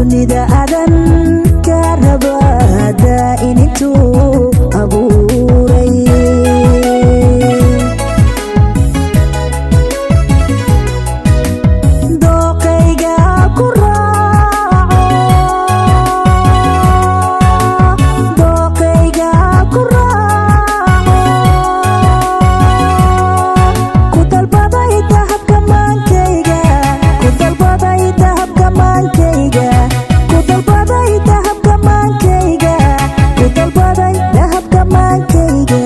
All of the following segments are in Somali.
Dunida adan ka rabaa inintuu abuuray. Dooqayga ku raaco, dooqayga ku raaco, ku dalbaday dahabka maankayga, ku dalbaday dahabka maankayga, ku dalbaday dahabka maankayga, ku dalbaday dahabka maankayga.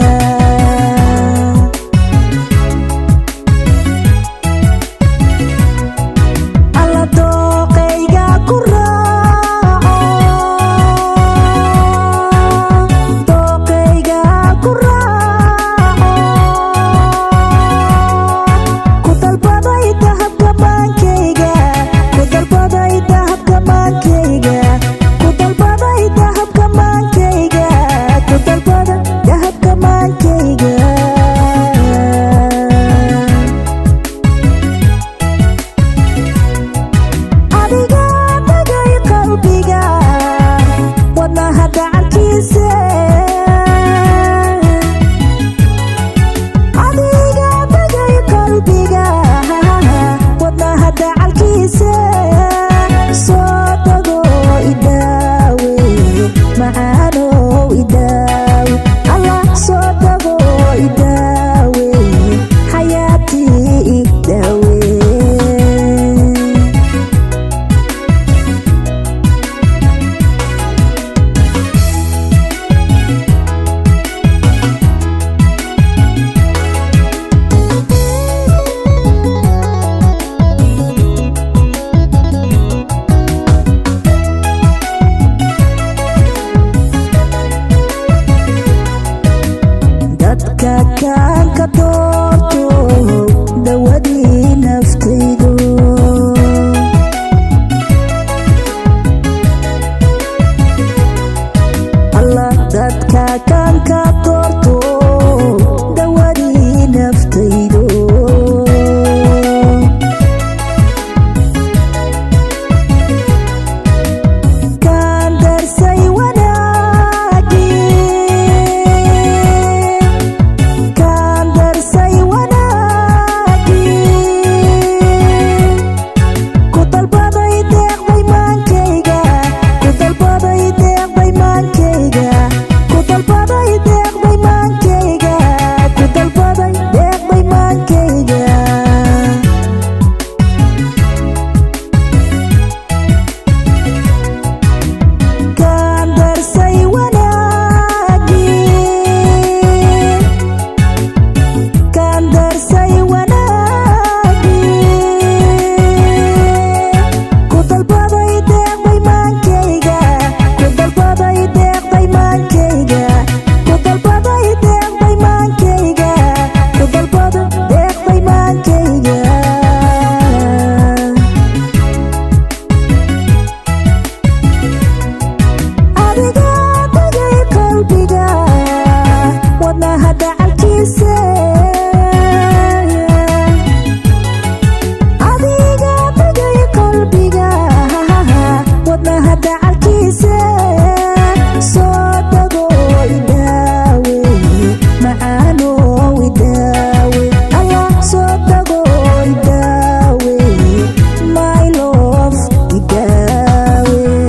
Alla dooqayga ku raaco, dooqayga ku raaco, ku dalbaday dahabka maankayga, ku dalbaday dahabka maankayga, ku dalbaday dahabka maankayga, ku dalbaday dahabka maankayga. Adiga tagay qalbiga, wadnaha gacantiisa. Adiga tagay qalbiga, wadnaha gacalkiisa. Soo tago idaawe, macaanow idaawe. Allah soo tago idaawe, xayaatii idaawe. Dadka kaan ka doorto, dawadii naftaydo. Allah dadka kaan ka doorto, dawadii naftaydo. Kaan darsay wanaagii, kaan darsay wanaagii, ku dalbaday deeqday maankayga, ku dalbaday deeqday maankayga, ku dalbaday deeqday maankayga, ku dalbaday deeqday maankayga. Kaan darsay wanaagii, kaan darsay wanaagii, ku dalbaday deeqday maankayga, ku dalbaday deeqday maankayga, ku dalbaday deeqday maankayga, ku dalbaday deeqday maankayga. Adiga tagay qalbiga, wadnaha gacalkiisa. Adiga tagay qalbiga, wadnaha gacalkiisa.